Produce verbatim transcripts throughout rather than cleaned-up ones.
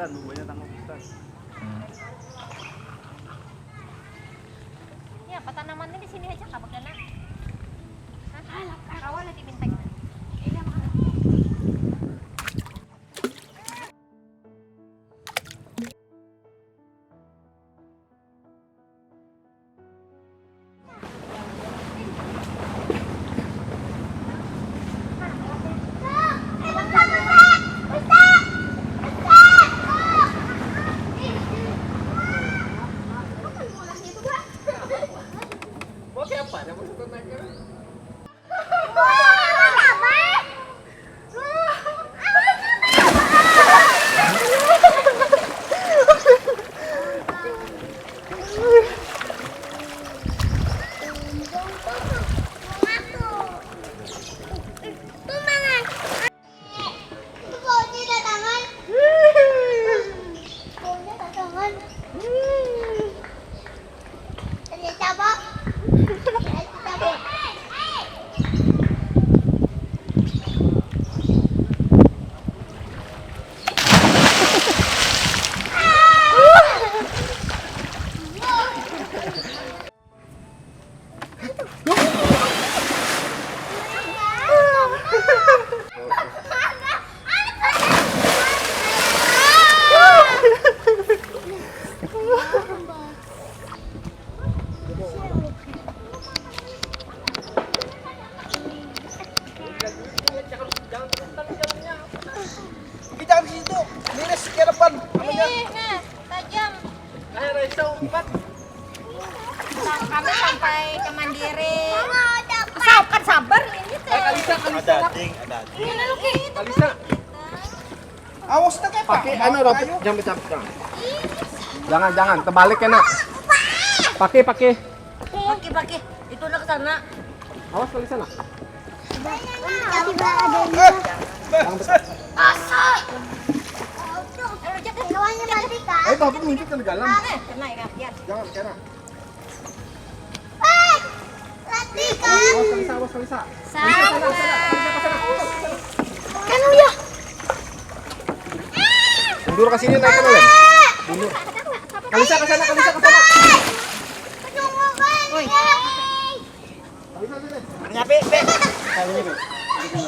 Bubuhannya tangguh pisan. Hmm. Ini apa tanamannya di sini aja kah, Bagana? Hah? Kawa lagi minta kita. Ini apa? Jangan di situ, miris ke depan. Ih, nah, tajam. Kami sampai ke Mandiri. Sabar, ini teh. Ada ding, ada ding. Ini lu kayak gitu. Kalisa. Awas teh, kayak pakai anu, Robi. Jangan pecah, jangan. Jangan, jangan, terbalik kena. Pakai, pakai. Pakai, pakai. Itu udah ke sana. Awas, Kalisa. Tiba ada. Jangan pecah. Ayo, Bapak, minggir ke dalam. Kena ya, Yan. Jangan, kena. Awas, Kalisa, awas, Kalisa. Sabar. Kan udah. Mundur ke sini, naik ke dalam. Mundur. Kalisa ke sana, Kalisa ke sana. Woi. Kalisa sini. Nyapi, Pe. Talinya, Pe.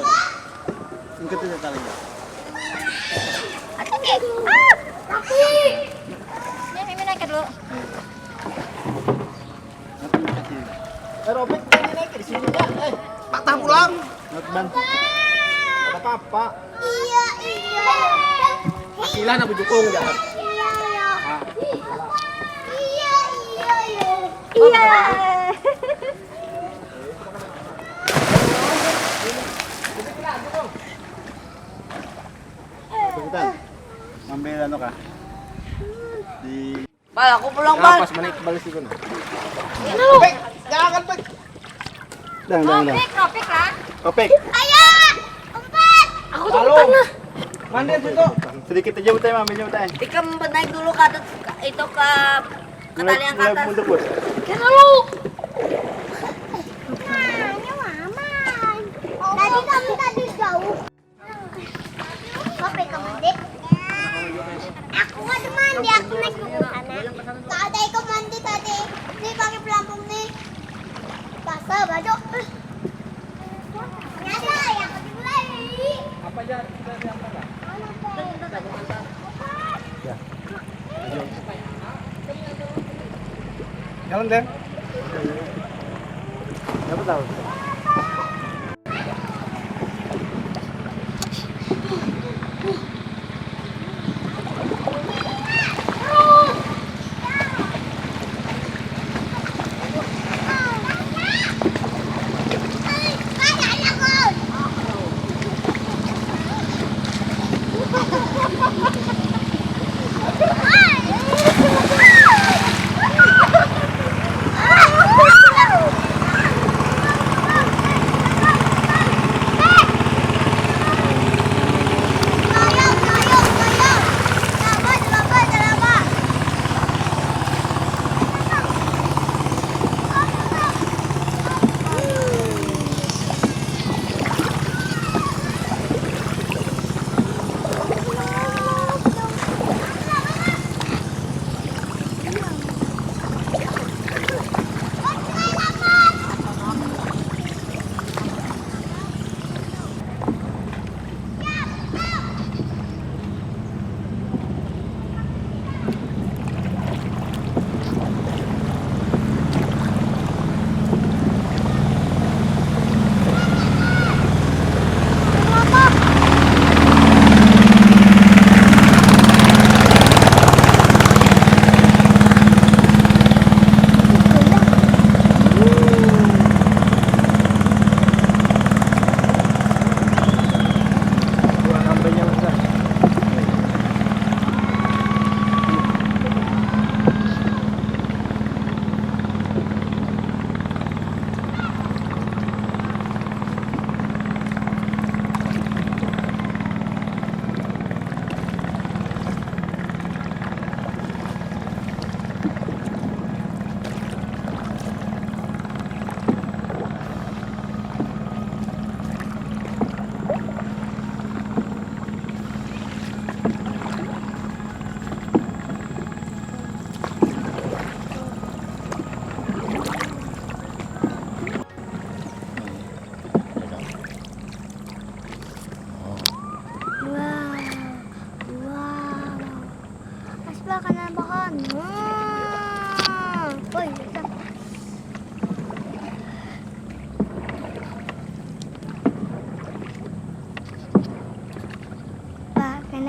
Ikut aja talinya. Aduh, Pe. Ah, tapi. Ini, ini naik dulu. Eh, Robek, ini naik di sini, ya. Eh, patah pulang. Nggak apa-apa. Iya, iya. Pakilah nak bujukung, jangan. Iya, iya. Ah. Iya, iya, iya. Iya. Cepetan. Ambil anu kah? Di Bal, aku pulang, Bal. Pas menik balik sih, Bal. Pik, jangan, Pik. Dang, dang, dang. Topik, topik lah. Topik. Ayo, empat. Aku tuh panas. Mandi situ. Sedikit aja, Butay, ambilnya, Butay. Ikam naik dulu ke atas, itu ke, ke tali yang ke atas. Mundur, Bud. Kena lu. Nah, ini aman. Tadi kami tadi jauh. Apa ikam mandi? Aku kada mandi, aku naik dulu sana. Tak ada ikam mandi tadi. Ni pakai pelampung ni. Basah baju. Nyata ya, aku dulu lagi. Apa aja sudah diantar, Kak? Ya. Jalan, Den. Siapa tahu?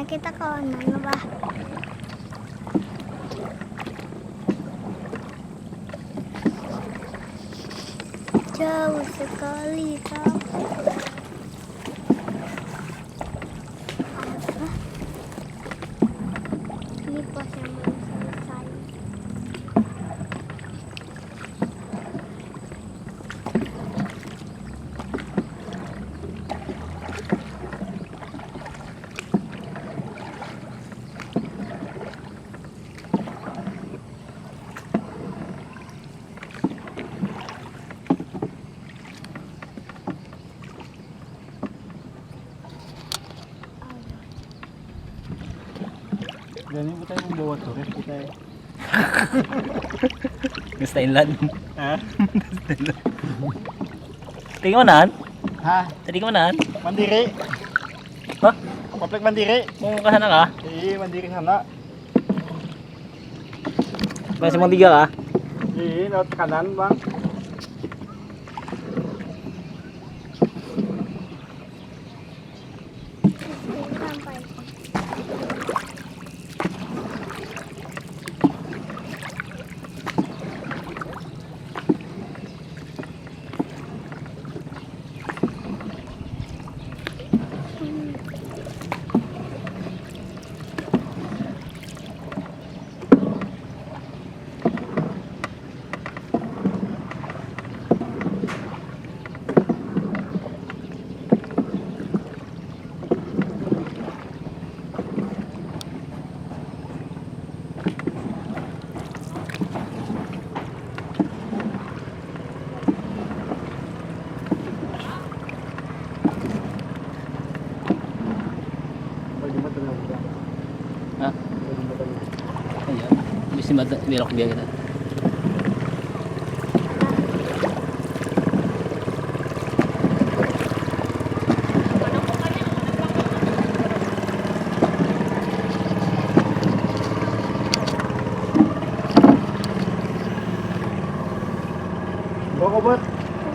Kita kawanan, Bah. Jauh sekali, Kak. Apa? Ini pos yang belum selesai. Dan ini kita membawa turis kita ya. Di Thailand. Hah? Tadi ke manaan? Hah? Tadi ke manaan? Mandiri. Hah? Komplek Mandiri. Mau ke sana kah? Iya, Mandiri sana. Bang, Simpang Tiga kah? Iya, lewat kanan, Bang. Hah? Iya, habis jembatan belok dia kita. Bawa obat.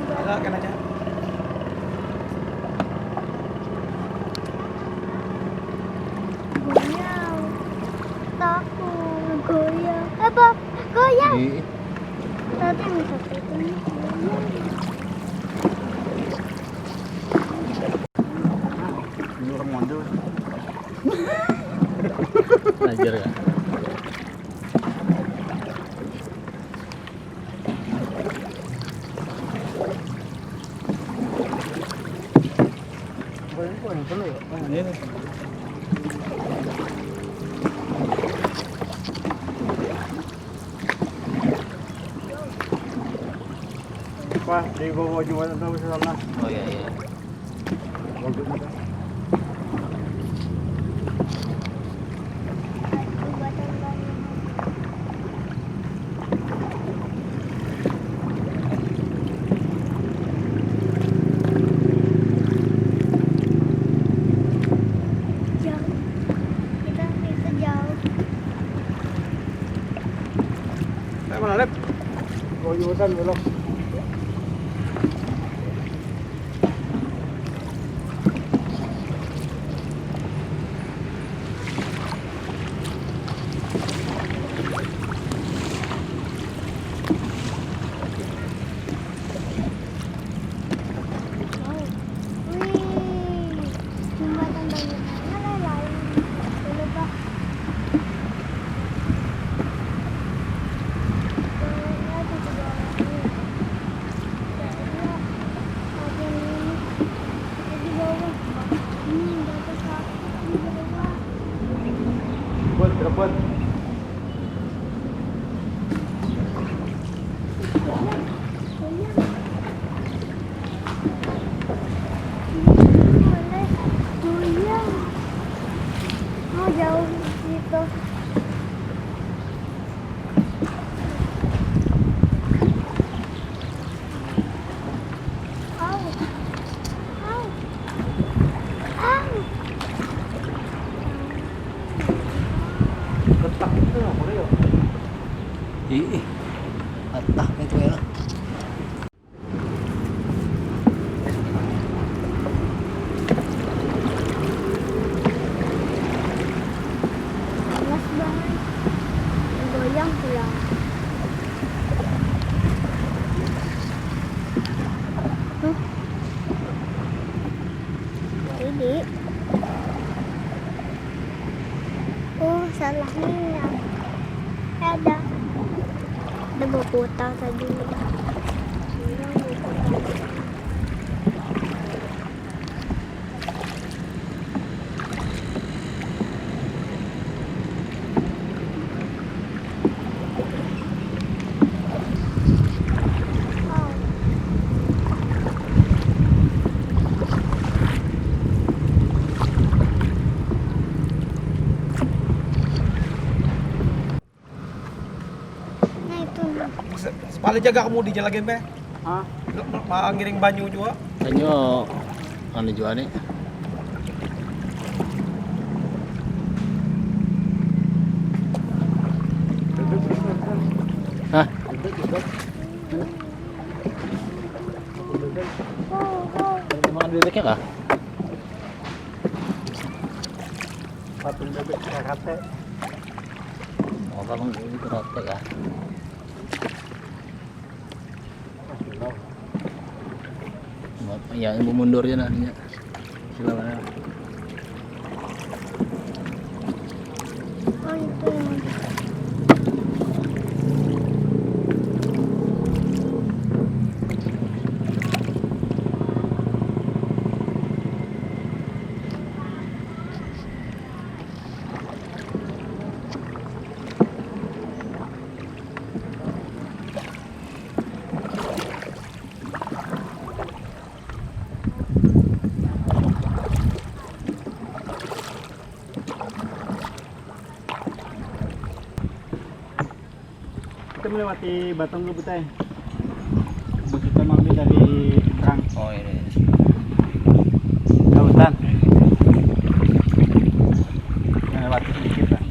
Enggak, kan aja. Goyang. Takut goyang. Eh, Bab, goyang. Iya. Tadi yang satu itu nih, goyang. Ini orang mondel. Belajar ya. Wah, di bawah jembatan tahu sana. Oh iya, iya. Jauh. Kita, kita jauh. Kayak mana, Lep? Oh, iya, hutan, belok. Wih, jembatan banyak banget, lain. Dulu, Pak. Banyak tuh di bawah. Banyak. Ada ini. Ada di bawah. Hmm, jatuh sakit di bawah. Buat, buat. Goyang. Goyang. Goyang. Mau jauh gitu. Au. Au. Au. Ikut Putar saja. Nah, itu. Se-, sepali jaga kamu di jalan gempe. Hah? Lo ma-, mangiring banyu jua. Banyu anu jua nih. Hah? Ada makan bebeknya kah? Patung bebek karate. Oh, patung bebek karate kah? Ya, ibu mundur ya nanya. Silakan. Oh, itu yang Kita melewati batang dulu, Butai. Kita mampir dari Rang. Oh, ini. Lautan. Melewati sedikit lah.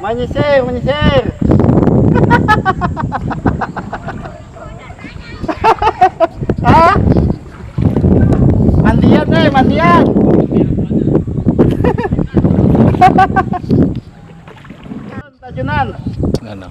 Menyisir, menyisir. Hah? Mandian, eh, mandian. Tajunan. Enggak, no.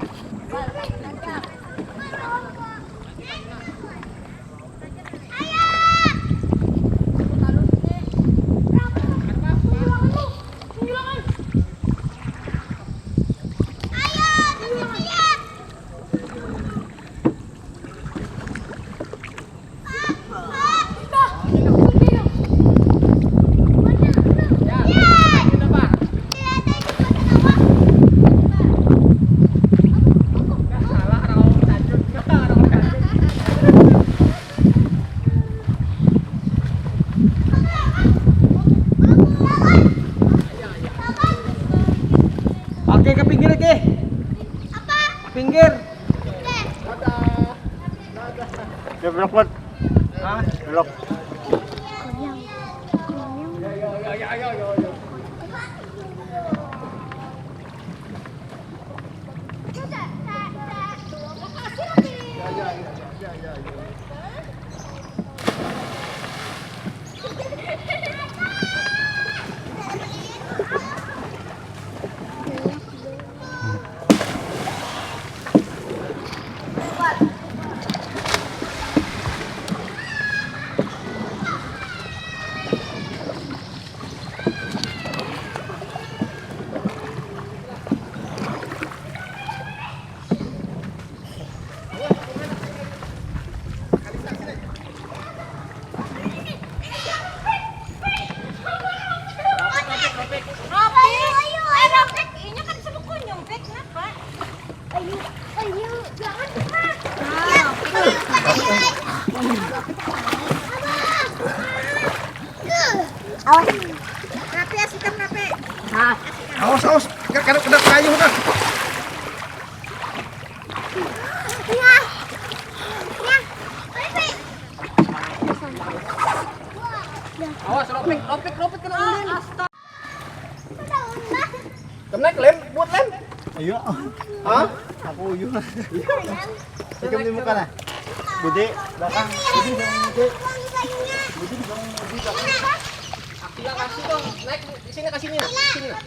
Oke, ke pinggir, oke. Pinggir. Ya, belok, Bot. Hah? Belok. Robek, eh, Robek, inya kan sudah kunyung, Bek, kenapa? Ayo, ayo, jangan cepat. Awas. Rapi, asikan, rapi. Awas, awas. Kada, kada, kada kayu dah. Ropik, ropik, ropik kena ulin. Kena lem, buat lem. Ayo. Hah? Aku uyuh. Ikam di muka lah. Budi, belakang. Budi, belakang, Budi. Budi, belakang, Budi, belakang. Akila kasih dong, naik di sini, ke sini, nah. Sini, nah.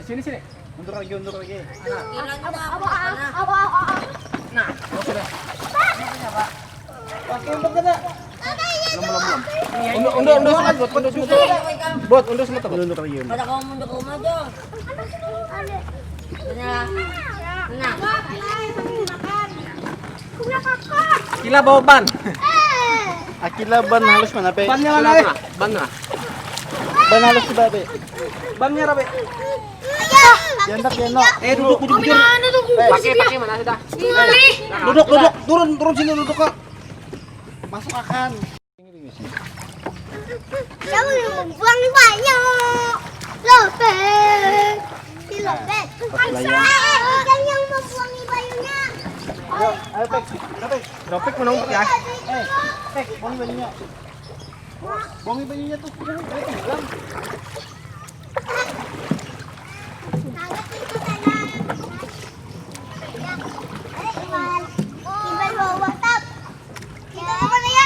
Sini, sini. Mundur lagi, mundur lagi. Nah. Nah, oke dah. Oke, mundur kena. Belum, belum, belum. Undur, undur, undur semat, buat, undur semat. Buat, undur semat, buat. Undur lagi. Pada kamu mundur ke rumah aja. Nah. Nah. Akila bawa ban. Akila ban halus mana, Pe? Bannya mana, eh? Ban mana? Ban halus coba, Pe. Bannya, Rabe. Diantak, Jeno. Eh, duduk, duduk, duduk. Eh. Pakai, pakai mana sudah? Duduk, duduk. Turun, turun sini duduk, Kak. Masuk akan. Kamu yang membuang banyak. Lopet. Si Lopet. Apa lagi? Eh, ikan yang membuang banyunya. Ayo, ayo, Pek. Ayo, Pek. Ropik menunggu ya. Eh, Pek, buang banyunya. Buang banyunya tuh. Ayo, Pek, bilang. Iban bawa WhatsApp. Itu mana ya?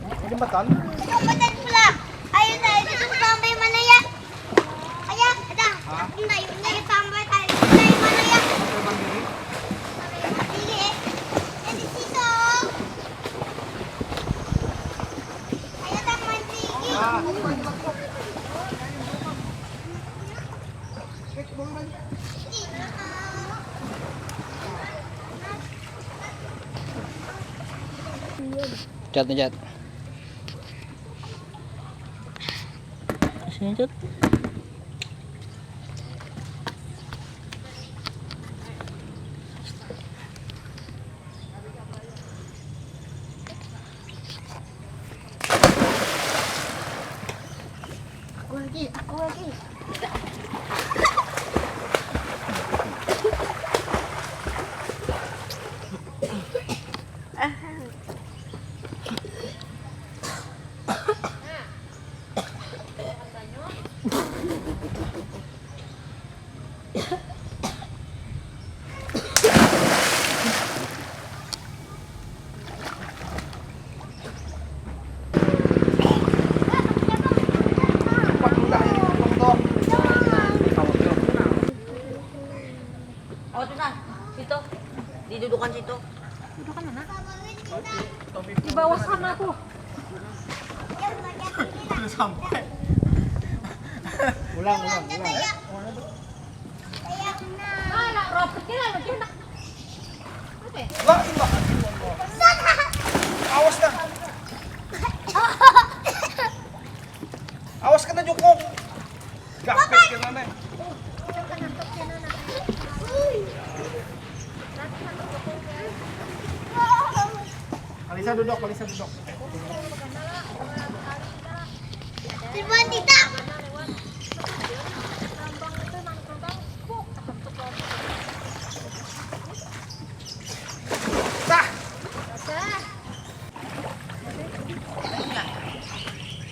Ini jembatan. Itu jembatan pulang. Ayo, saya itu sampai mana ya? Ayo, dah. Hah? Ayo, sampai tadi. Sampai mana ya? Sampai Mandiri. Sampai Mandiri, eh. Dari situ. Ayo, tak mancing. Ah. Cat nih, Cat. Sini, Cat. Aku lagi, aku lagi. Oh, tuh nah, situ. Didudukan situ. Dudukan mana? Di bawah sana tuh. Belum sampai. Ulang, ulang, ulang. Anak ropitnya lagi enak. Apa ya? La ilaha illallah. Awas dah. Awas kena jukung. Gapit kena nih. Alisa duduk, Alisa duduk. Tiba tidak. Tah.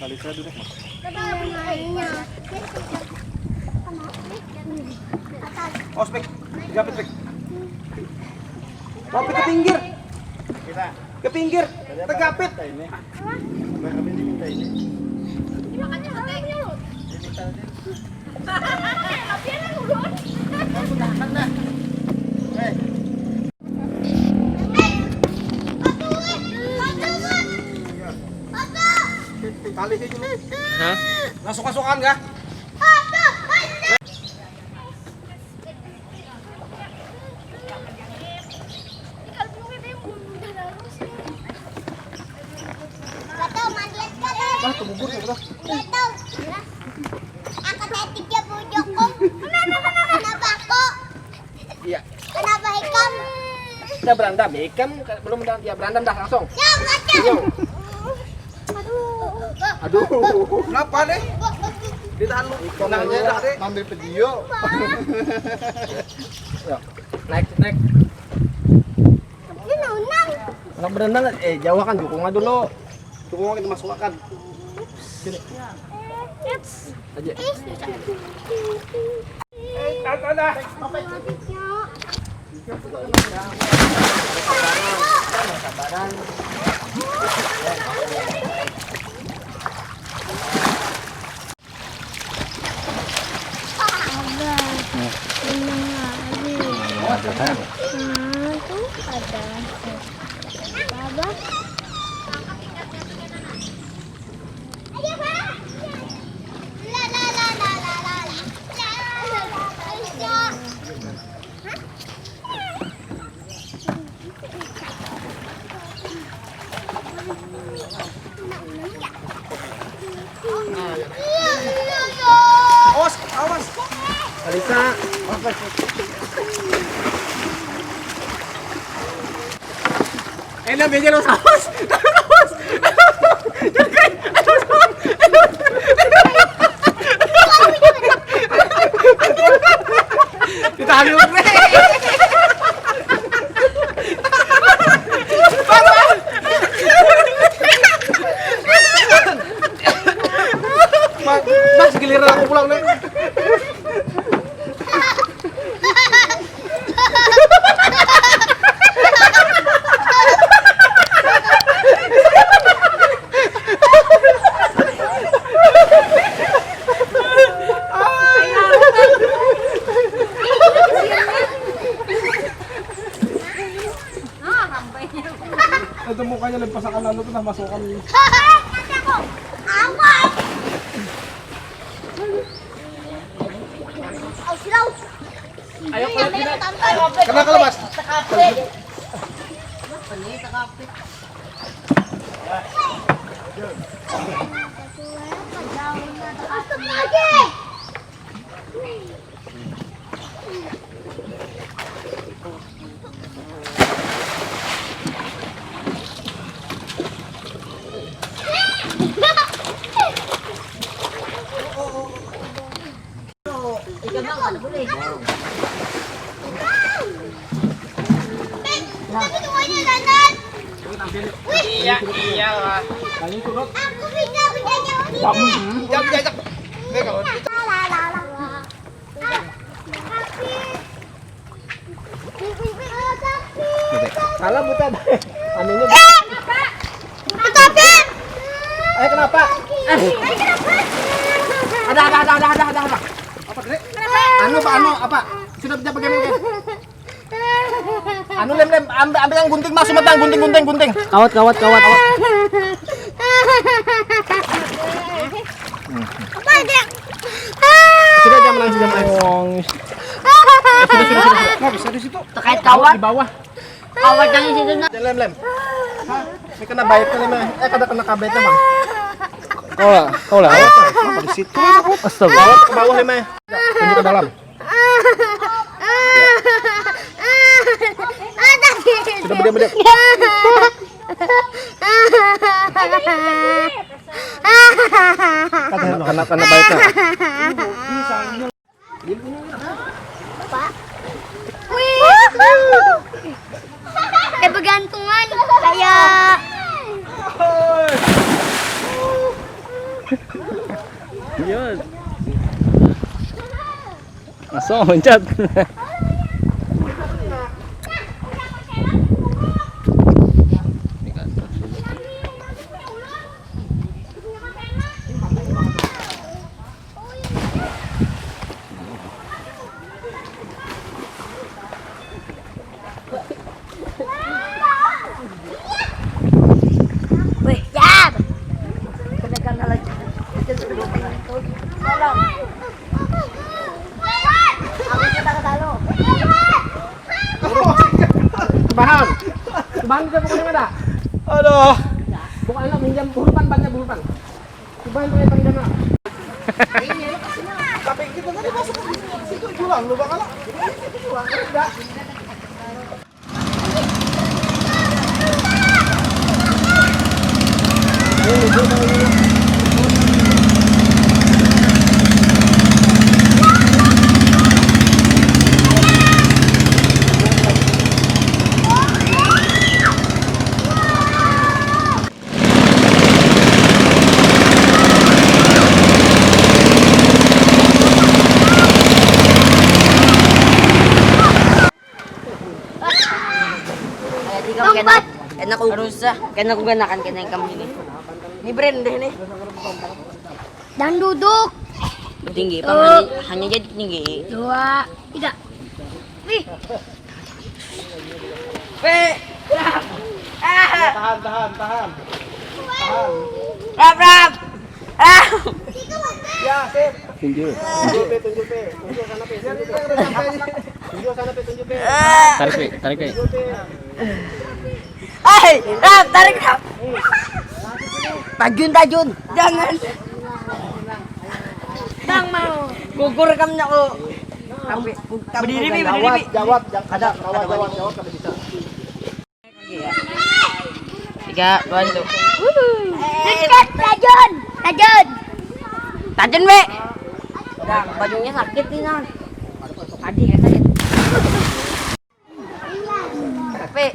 Alisa duduk, Mas. Awas, Pik. Gapit, Pik. Gapit ke pinggir. Kita. Ke pinggir. Tegapit. Kita ini. Nah, kami diminta ini. Ini makan cepet, Pik. Ini minta ini. Aku dah makan dah. Eh. Tali kayak gini. Hah? Langsung masukan kah? Wah, tuh bubur ya, Bro. Aku tadi dia bujukku. Kenapa kok? Iya. Kenapa ikam? Kita berandam, ya, ikam belum berandam, ya berandam dah langsung. Ya, macam. Ayo. Aduh. Aduh. Kenapa nih? Ditahan lu. Ikam aja dah, Dek. Ngambil video. Ya. Naik, naik. Nak berenang, eh, jauhakan jukungnya dulu. Jukungnya kita masukkan. Sini. Aja. Abah, ini lagi. Nah, tuh ada. Abah. Awas, awas. Kalisa. Eh, nah, biasa lo saus. Saus. Ditahan dulu, Bre. Mas, mas, giliran aku pulang, Bre. Itu mukanya lepas akan lalu tuh, nah, masukkan. Ayo, kalau tidak, kena kalau, Mas. Iya, iyalah. Aku bisa menjadi orang. Jangan diajak. Oke, kalau gitu. Salah buta. Anunya. Tapi. Eh, kenapa? Ada, ada, ada, ada, ada, ada, ada. Apa, Dre? Anu, Pak, anu, apa? Sudah bisa bagaimana? Anu, Lem, Lem, ambil, ambil yang gunting, masuk, matang, gunting, gunting, gunting. Kawat, kawat, kawat. Apa dia? Sudah, jangan menangis, jangan menangis. Sudah, sudah, sudah. Nggak bisa di situ. Terkait kawat. Di bawah. Kawat yang di situ, nah. Lem, Lem. Ini kena baitnya, Lem. Eh, kada kena kabaitnya, Bang. Kau lah, kau lah. Kawat, Lem. Apa di situ? Astaga. Kawat ke bawah, Lem, eh. Tunjuk ke dalam. Sudah, berdiam, berdiam. Kena, kena, kena baitnya. Pak. Wih. Kayak bergantungan. Kayak. Iya. Langsung loncat. Weh, jam. Kenakan lagi. Tolong. Aku kita ke dalam. Bahan. Bahan kita pokoknya ada. Aduh. Pokoknya minjam burupan, banyak burupan. Coba yang punya tangga nak. Tapi kita tadi masuk ke situ jurang, lubang anak. Itu jurang, enggak. Kena, kena ku, harus ah. Kena ku ganakan kena ikam ini. Ini brand deh nih. Dan duduk. Tinggi, paman, hanya jadi tinggi. Dua, tiga. Wih. Wih. Ah. Tahan, tahan, tahan. Tahan. Rap, rap. Ah. Ya, sip. Tunjuk. Tunjuk, Pi, tunjuk, Pi. Tunjuk sana, Pi. Tunjuk, Pi. Tunjuk sana, Pi, tunjuk, Pi. Ah. Tarik, Pi, tarik, Pi. Tunjuk, Pi. Hei, Rap, tarik, Rap. Tajun, tajun. Jangan. Bang mau. Gugur kamnya, oh. Tapi, tapi berdiri, Pi, berdiri, Pi. Jawab, jawab, jawab, jawab, jawab, jawab, kada bisa. Tiga, dua, satu. Dekat, tajun, tajun. Tajun, Pi. Udah, bajunya sakit nih, Nang. Tadi ya, sakit. Kape.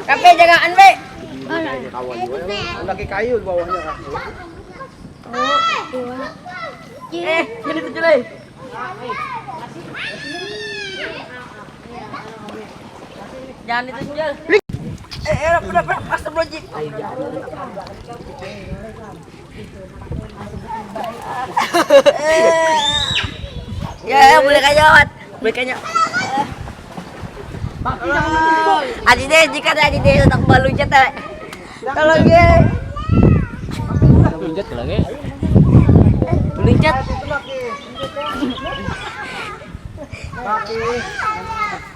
Kape jagaan, Pe. Lagi kayu di bawahnya, Kak. Eh, jadi tujuh lagi. Jangan itu, Jul. Eh, eh, udah, udah, astagfirullahaladzim. Ya, ya, boleh kaya, Mat. Boleh kaya. Adi deh, jika ada adi deh, tak baluncet, eh. Kalau gue. Luncat lagi. Luncat.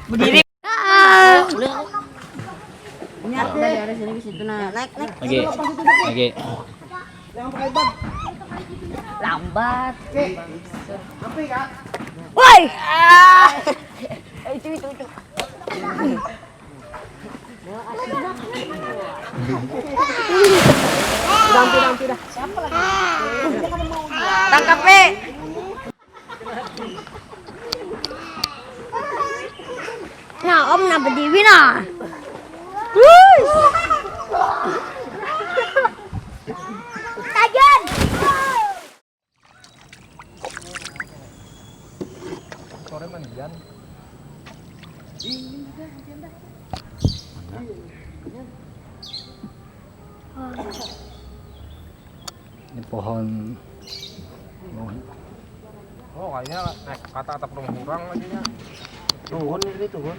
Berdiri. Ah. Ini ada dari sini ke situ, nah. Naik, naik. Oke. Oke. Lambat. Woi. Ah. Eh, itu, itu, itu. Udah, udah, udah. Tangkap, Pe. Nah, Om, nah, berdiri, nah. Tajan. Sore mandian. Ini pohon. Oh, kayaknya naik kata atap rumah orang lagi nya. Turun ini, turun.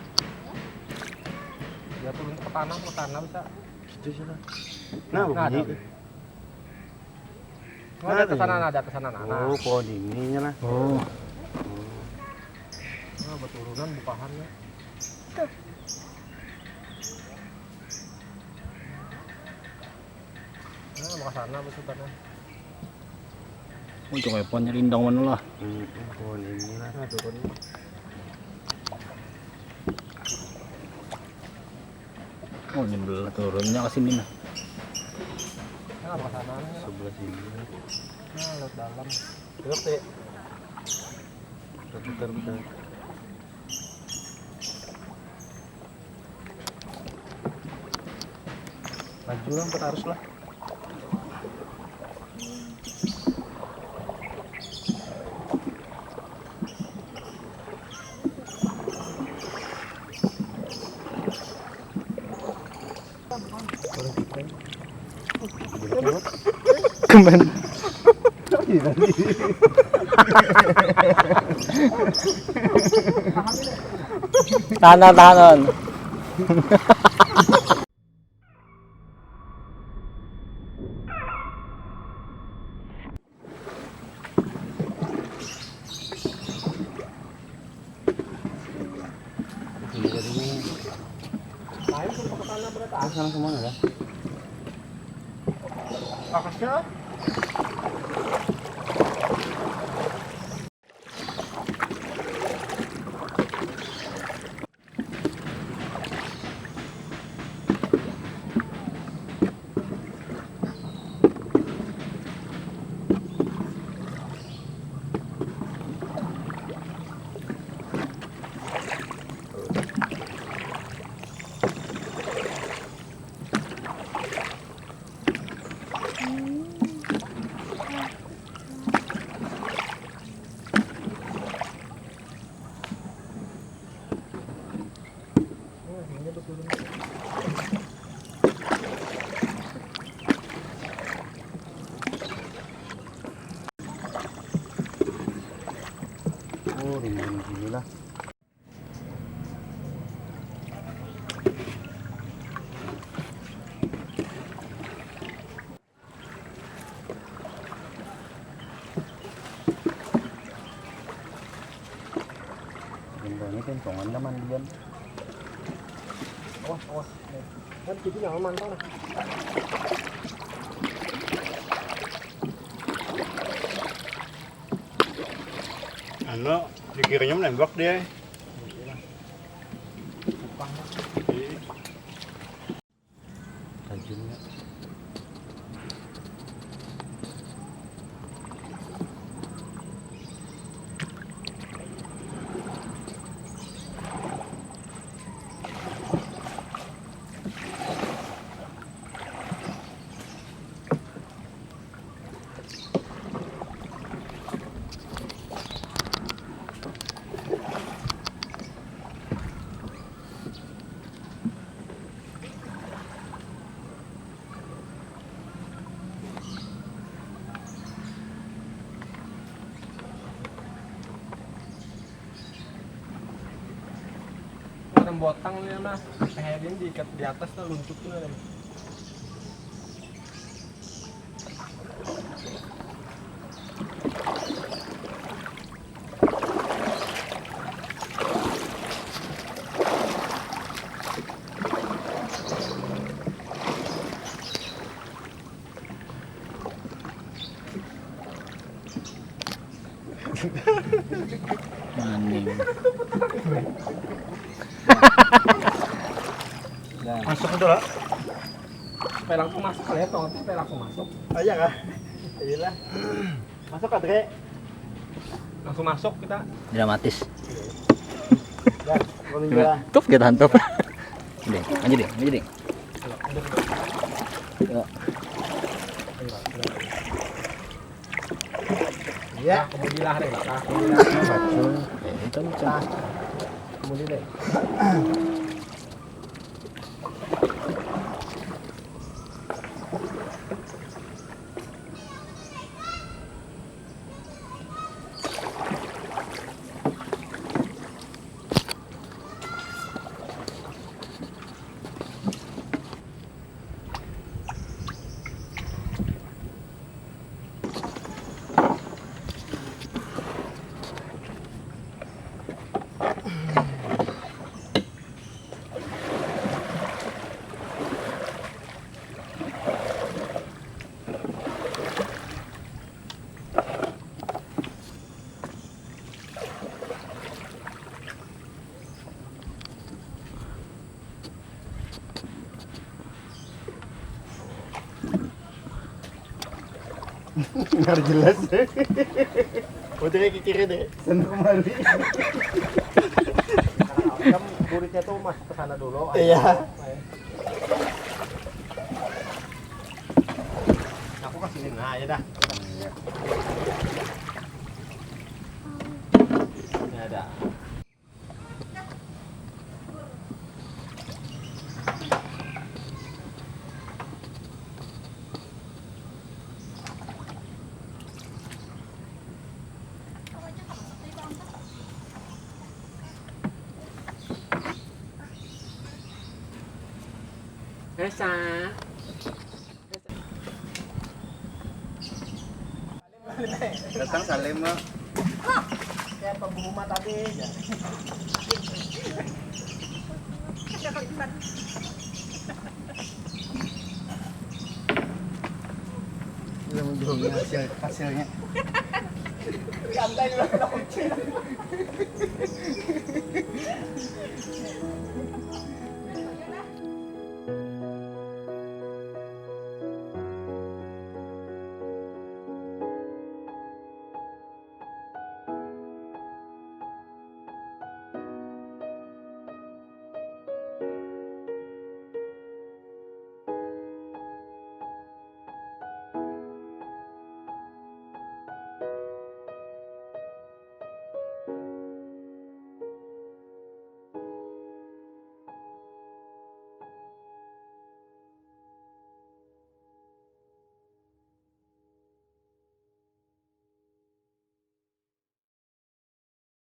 Ya, turun ke tanah, ke tanah bisa. Itu sana. Nah, nah, ada. Ada. Oh, ada ke sana, ada ke sana, nah. Oh, pohon ininya lah. Oh. Nah, berturunan bukahannya. Tuh. Nah, mau ke sana besutan, nah. Oh, cuma pohonnya rindang mana lah. Hmm, pohon inilah. Nah, turun. Oh, ini belah turunnya ke sini, nah. Nah, ke sana, nah. Sebelah sini. Nah, lewat dalam. Lewat, ya. Putar, putar. Maju lah, empat arus lah. Kemen. Tahan, tahan, tahan. Sana semua ya. Kakasnya. Ini, ini lah. Ini kentongan dah mandian. Awas, awas. Kan kita jangan mantau lah. Anu, dikiranya menembak dia. Tajamnya. Orang botang ni mah, lehernya diikat di atas lah, luncuk tu lah. Maning. Masuk itu lah. Supaya langsung masuk kali ya, tongkotnya supaya langsung masuk. Oh iya kah? Iyalah. Masuk kah, Dre? Langsung masuk kita. Dramatis. Ya, kalau Coba, enggak. Tup kita hantup. Ding, maju ding, maju ding. Ya. Ya, kemudilah deh. Nah, kemudilah. Bacul. Eh, itu nih, Cang. Kemudian deh. Nggak jelas. Udah kayak kiri deh. Sana kembali. Kan buritnya tuh masuk ke sana dulu. Iya. Aku kasih ini, nah, ya dah. Iya. Ini ada. Resa. Datang Salim, Mak. Siapa bu rumah tadi? Belum, belum hasil, hasilnya. Santai dulu, kena kucing.